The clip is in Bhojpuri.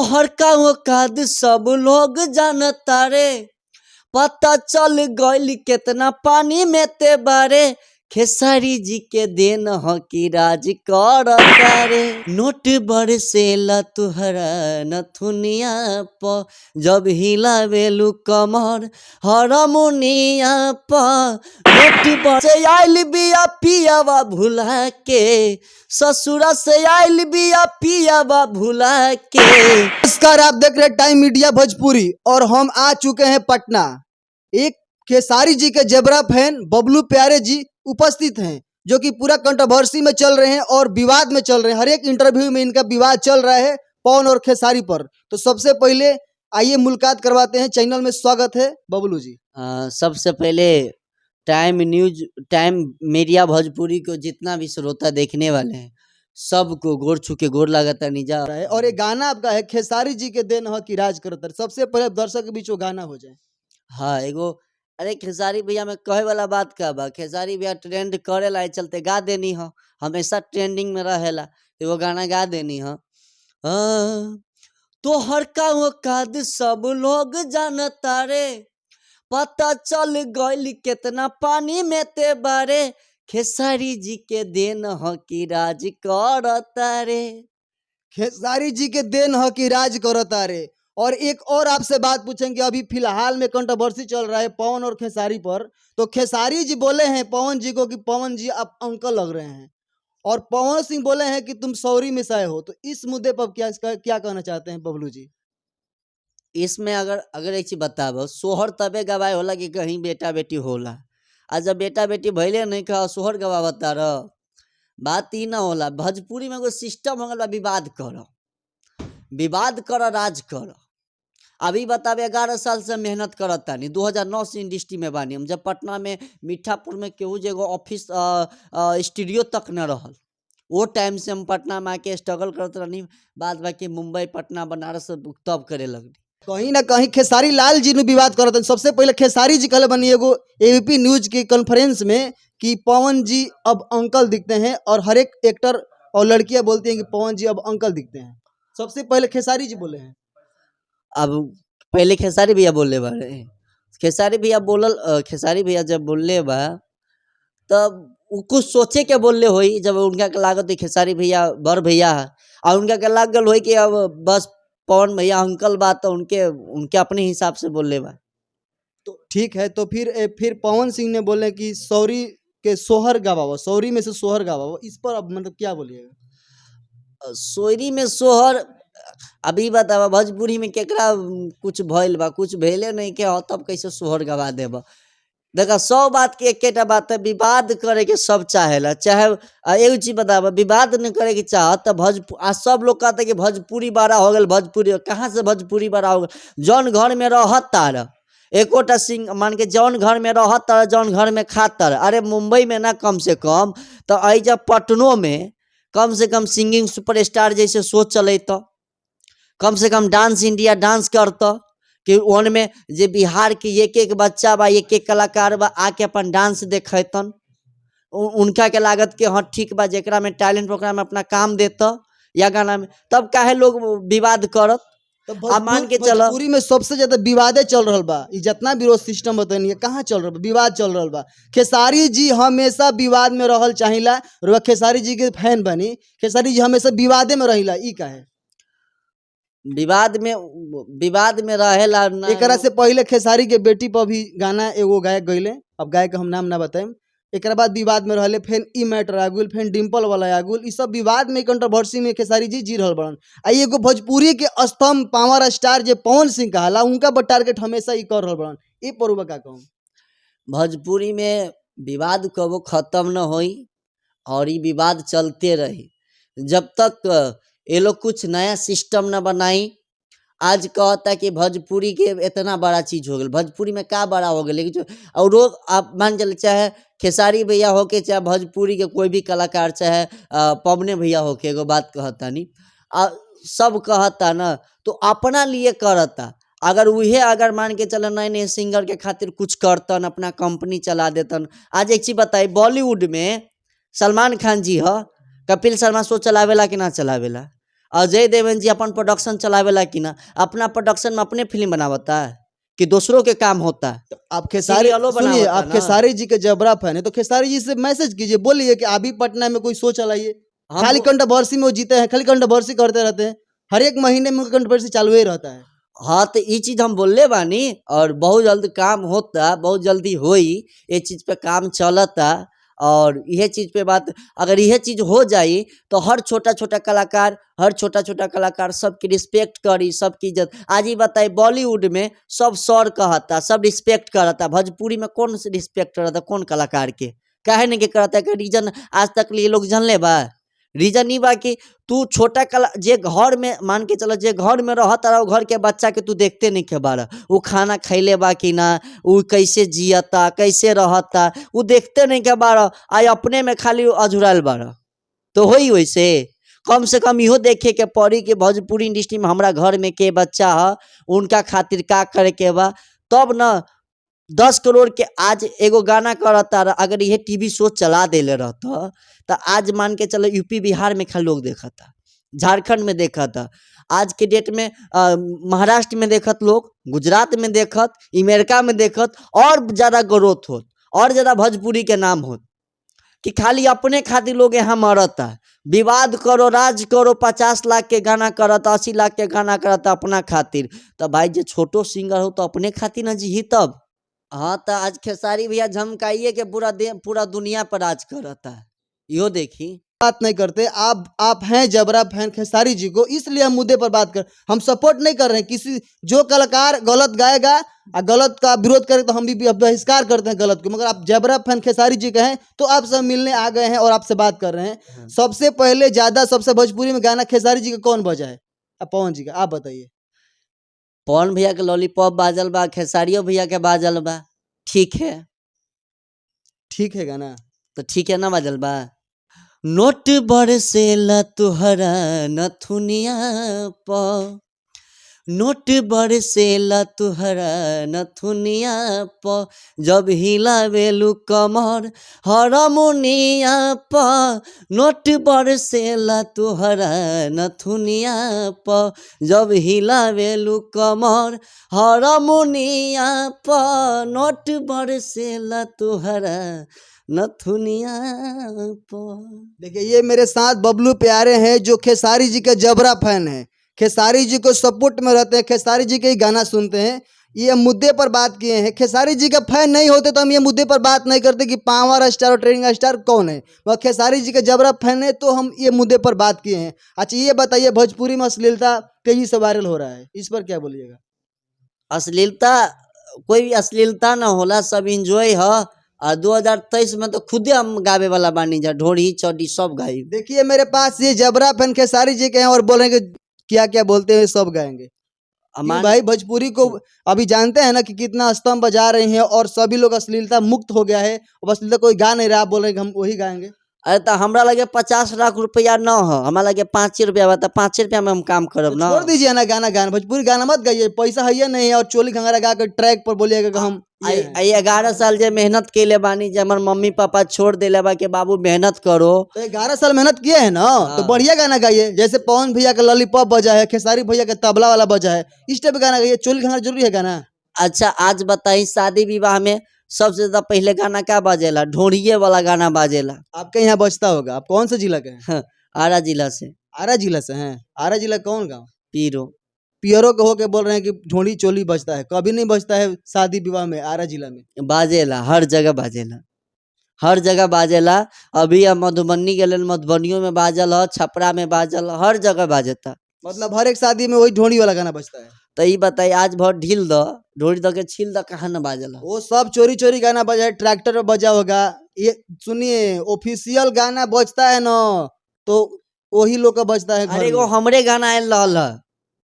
तोहर का औकात सब लोग जानता रे, पता चल गइल केतना पानी में ते बारे, खेसारी जी के देन ह कि राज करता रे। नोट बरसेला तुहरा नथुनिया प, जब हिलावेलू कमर हरमुनिया प, नोट बरसे आइल बिया पियावा भुला के, ससुरा से आइल बिया पियावा भुला के। नमस्कार, आप देख रहे हैं टाइम मीडिया भोजपुरी और हम आ चुके हैं पटना। एक खेसारी जी के जेबरा फैन बबलू प्यारे जी उपस्थित हैं, जो कि पूरा कंट्रोवर्सी में चल रहे हैं और विवाद में चल रहे हैं। हर एक इंटरव्यू में इनका विवाद चल रहा है पवन और खेसारी पर। तो सबसे पहले आइए मुलाकात करवाते हैं, चैनल में स्वागत है बबलू जी। सबसे पहले time news time media Bhojpuri को जितना भी श्रोता देखने वाले हैं सबको गोर छू के गोर लागता निजा। है और ये गाना आपका है खेसारी जी के देन ह कि राज करत। सबसे पहले दर्शक के बीच वो गाना हो जाए। हाँ, एगो अरे खेसारी भैया में कहे वाला बात का बा, खेसारी भैया ट्रेंड करेला ए चलते गा देनी ह, हमेशा ट्रेंडिंग में रहेला, एगो गाना गा देनी ह। हाँ, तोहर का औकात सब लोग जानता रे, पता चल गइल केतना पानी में ते बारे, खेसारी जी के देन ह कि राज करता रे। खेसारी जी के देन ह कि राज करता रे। और एक और आपसे बात पूछेंगे, अभी फिलहाल में कंट्रोवर्सी चल रहा है पवन और खेसारी पर। तो खेसारी जी बोले हैं पवन जी को कि पवन जी आप अंकल लग रहे हैं, और पवन सिंह बोले हैं कि तुम सौरी में से हो। तो इस मुद्दे पर क्या इसका क्या कहना चाहते हैं बबलू जी? इसमें अगर अगर एक चीज बताबो, सोहर तबे गवाए होला कि कहीं बेटा बेटी होला, आ जब बेटा बेटी भइले नहीं कहा सोहर गवावता रह, बात ई ना होला। भोजपुरी में एगो सिस्टम हो गइल बा, विवाद कर, विवाद कर, राज कर। अभी बताबे 11 साल से मेहनत करत तानी, 2009 से इंडस्ट्री में बानी हम। जब पटना में मीठापुर में केहू जे एगो ऑफिस स्टूडियो तक न रहल, वो टाइम से हम पटना में आके स्ट्रगल करत रहनी। बाद बाकी मुंबई पटना बनारस तब करे लगनी। कहीं ना कहीं खेसारी लाल जी ने विवाद करत हन। सबसे पहले खेसारी जी कहले बनी एगो एबीपी न्यूज के कॉन्फ्रेंस में कि पवन जी अब अंकल दिखते हैं, और हर एक एक्टर और लड़कियां बोलती हैं कि पवन जी अब अंकल दिखते हैं। सबसे पहले खेसारी जी बोले हैं। अब पहले खेसारी भैया बोलले बारे, खेसारी भैया बोलल, खेसारी भैया जब बोलले बा तब उ कुछ सोचे के बोलले होई। जब उनका के लागत होई खेसारी भैया बड़ भैया है, और उनका के लागल होई कि अब बस पवन भैया अंकल बा, तो उनके उनके अपने हिसाब से बोलले बा। तो ठीक है, तो फिर फिर पवन सिंह ने बोले कि सौरी के सोहर गवाओ, सौरी में से सोहर गवाओ। इस पर अब मतलब क्या बोलिएगा? सोहरी में सोहर अभी बतावा भोजपुरी में केकरा कुछ भइल बा, कुछ भेले नहीं के हो, तब कैसे सोहर गवा देब? देखा, 100 बात के एकेटा बात है, विवाद करे के सब चाहेला। चाहे एगो चीज बताब, विवाद नहीं करे के चाहत तो भोजपुर आ सब लोग कहते कि भोजपुरी बड़ा हो गल। भोजपुरी कहाँ से भोजपुरी बड़ा हो गल? जौन घर में रहत तार एकोटा सिंह मान के जौन घर में रहत तार, जौन घर में खात तार। अरे मुंबई में ना कम से कम तो एहिजा पटनो में कम से कम सिंगिंग सुपरस्टार जैसे शो चलैत, कम से कम डांस इंडिया डांस करत, कि ओन में जे बिहार के एक एक बच्चा बा, एक एक कलाकार बा, आके अपन डांस देखैतन। उनका के लागत कि हाँ ठीक बा, जेकरा में टैलेंट ओकरा में अपना काम देत या गाना में, तब काहे लोग विवाद करत? तो आ मान के चल भोजपुरी में सबसे ज्यादा विवादे चल रहल बा। ई जितना विरोध सिस्टम बतनी है कहाँ चल रहल बा? विवाद चल रहल बा। खेसारी जी हमेशा विवाद में रहल चाहिला। रुआ खेसारी जी के फैन बनी, खेसारी जी हमेशा विवादे में रहिला, ई काहे? विवाद में, विवाद में रहेला ना। एकरा से पहले खेसारी के बेटी पर भी गाना एगो गायक गईले, अब गायक के हम नाम ना बताएम। एकरा बाद विवाद में रहले, फेन ई मैटर आ गेल, फेन डिम्पल वाला आ गेल। ई सब विवाद में कंट्रोवर्सी में खेसारी जी जी रहल बड़न। आ एगो भोजपुरी के स्तंभ पावर स्टार जे पवन सिंह कहाला, उनका पर टारगेट हमेशा ई कर रहल बड़न। ई पर का कहूँ? भोजपुरी में विवाद कबो खत्म न होई और ई विवाद चलते रही जब तक ये लोग कुछ नया सिस्टम न बनाई। आज कहता कि भोजपुरी के इतना बड़ा चीज हो गया, भोजपुरी में का बड़ा हो गया? जो और लोग आप मान चल, चाहे खेसारी भैया होके, चाहे भोजपुरी के कोई भी कलाकार, चाहे पवने भैया होके, एगो बात कहता नहीं, आ सब कहता ना तो अपना लिए करता। अगर उहे अगर मान के चल नए नए सिंगर के खातिर कुछ करतन, अपना कंपनी चला देतन। आज एक चीज बताई, बॉलीवुड में सलमान खान जी ह, कपिल शर्मा शो चलावेला कि ना चलावेला? अजय देवगन जी अपन प्रोडक्शन चलावेला कि ना? अपना प्रोडक्शन में अपने फिल्म बनावता कि दूसरों के काम होता है? तो आप खेसारी, सीरियलों सुनिए, बनावता आप ना। खेसारी जी के जबरा फैन है तो खेसारी जी से मैसेज कीजिए, बोलिए कि अभी पटना में कोई शो चलाइए। हम खाली कंट्रोवर्सी में वो जीते हैं, खाली कंट्रोवर्सी करते रहते हैं, हर एक महीने में कंट्रोवर्सी चालू ही रहता है। हाँ, तो ई चीज हम बोलले बानी और बहुत जल्द काम होता, बहुत जल्दी होई। ये चीज पे काम चलता और यह चीज पे बात, अगर यह चीज हो जाई तो हर छोटा छोटा कलाकार, हर छोटा छोटा कलाकार सबकी रिस्पेक्ट करी, सबकी इज्जत। आज ही बताई, बॉलीवुड में सब सर कहता, सब रिस्पेक्ट करता, भोजपुरी में कौन से रिस्पेक्ट करता? कौन कलाकार के काहे नहीं के करता? के रीजन आज तक लिए लोग जानले बा? रीजन ई बा कि तू छोटा कला जे घर में, मान के चल, जे घर में रहत रहा, घर के बच्चा के तू देखते नहीं के बारा, उ खाना खैले बा कि ना, उ कैसे जियता, कैसे रहता, उ देखते नहीं के बारा। आई अपने में खाली अझुरायल बारा तो होई वैसे। कम से कम इहो देखे के पड़ी कि भोजपुरी इंडस्ट्री में हमरा घर में के बच्चा ह, उनका खातिर का करे के बा, तब न 10 करोड़ के आज एगो गाना करता रह। अगर यह टीवी शो चला देले रहता तो आज मान के चलो यूपी बिहार में खाली लोग देखता, झारखंड में देखता, आज के डेट में महाराष्ट्र में देखत लोग, गुजरात में देखत, अमेरिका में देखत, और ज़्यादा ग्रोथ होत और ज़्यादा भोजपुरी के नाम होत। कि खाली अपने खातिर लोग यहाँ मरता, विवाद करो, राज करो, 50 लाख के गाना करत, 80 लाख के गाना करत अपना खातिर। तो भाई, जे छोटो सिंगर हो तो अपने खातिर न जी तब। हाँ, तो आज खेसारी भैया झमकाइए के पूरा दे पूरा दुनिया पर राज करता है, इहो देखी। बात नहीं करते। आप हैं जबरा फैन खेसारी जी को, इसलिए हम मुद्दे पर बात कर, हम सपोर्ट नहीं कर रहे हैं किसी। जो कलाकार गलत गाएगा और गलत का विरोध करे तो हम भी बहिष्कार करते हैं गलत को, मगर आप जबरा फैन खेसारी जी के हैं तो आपसे हम मिलने आ गए हैं और आपसे बात कर रहे हैं। सबसे पहले ज्यादा सबसे भोजपुरी में गाना खेसारी जी का कौन बजा है? अब पवन जी का, आप बताइए। पवन भैया के लॉलीपॉप बाजल बा, खेसारियो भैया के बाजल बा, ठीक है। ठीक है गाना। तो ठीक है ना बाजल बा? नोट बरसेला तुहरा नथुनिया प, नोट बरसेला तुहरा नथुनिया प, जब हिलावेलु कमर हरमुनिया प, नोट बरसेला तुहरा नथुनिया प, जब हिलावेलु कमर हरमुनिया प, नोट बरसेला तुहरा नथुनिया प। देखिए, ये मेरे साथ बबलू प्यारे हैं जो खेसारी जी के जबरा फैन हैं, खेसारी जी को सपोर्ट में रहते हैं, खेसारी जी के ही गाना सुनते हैं। ये हम मुद्दे पर बात किए हैं। खेसारी जी का फैन नहीं होते तो हम ये मुद्दे पर बात नहीं करते कि पावर स्टार और ट्रेंडिंग स्टार कौन है। वह खेसारी जी के जबरा फैन है तो हम ये मुद्दे पर बात किए हैं। अच्छा, ये बताइए, भोजपुरी में अश्लीलता तेजी से वायरल हो रहा है, इस पर क्या बोलिएगा? अश्लीलता, कोई भी अश्लीलता ना होला, सब इंजॉय ह। आ 2023 में तो खुदे हम गावे वाला बानी जा, ढोरी चड्डी सब गाई। देखिए, मेरे पास ये जबरा फैन खेसारी जी के हैं और बोल रहे हैं कि क्या क्या बोलते हैं, सब गाएंगे। क्यों? भाई, भोजपुरी को अभी जानते हैं ना कि कितना स्तंभ बजा रहे हैं और सभी लोग अश्लीलता मुक्त हो गया है, अब अश्लीलता कोई गा नहीं रहा, आप बोल रहे हैं कि हम वही गाएंगे। अरे, तो हमरा लगे 50 लाख रुपया न हो, हमरा लगे 5 रुपया बा, तो 5 रुपया में हम काम करब तो ना। छोड़ दीजिए ना गाना गाना, भोजपुरी गाना मत गाइए, पैसा है ही नहीं है और चोली घंघरा गा कर ट्रैक पर बोलिएगा कि हम ये आई हैं। आई 11 साल जे मेहनत केले बानी, जे हमर मम्मी पापा छोड़ देले बा के बाबू मेहनत करो। तो 11 साल मेहनत किए हैं ना, तो हाँ। बढ़िया गाना गाइए, जैसे पवन भैया का लॉलीपॉप बजा है, खेसारी भैया का तबला वाला बजा है, इस टाइप का गाना गाइए। चोली घंघरा जरूरी है गाना? अच्छा, आज बताई, शादी विवाह में सबसे ज्यादा पहले गाना क्या बाजेला? ढोरिये वाला गाना बाजेला। आपके यहाँ बजता होगा। आप कौन से जिला के हैं? आरा जिला से। आरा जिला से हैं? आरा जिला कौन गाँव? पीरो। पियरो के होके बोल रहे हैं कि ढोली चोली बजता है। कभी नहीं बजता है शादी विवाह में आरा जिला में। बाजेला, हर जगह बाजेला, हर जगह बाजेला। अभी हम मधुबनी गेलन, मधुबनियों में बाजल ह, छपरा में बाजल ह, हर जगह बाजता। मतलब हर एक शादी में वही ढोली वाला गाना बजता है? तो ई बताई, आज भर ढील द ढोरी द के छील द, कहाँ न बाजल ह? वो सब चोरी चोरी गाना बजा है, ट्रैक्टर पे बजा होगा। ये सुनिए, ऑफिशियल गाना बजता है ना तो वही लोग का बजता है घर अरे, एगो में। हमरे गाना आयल रहल ह।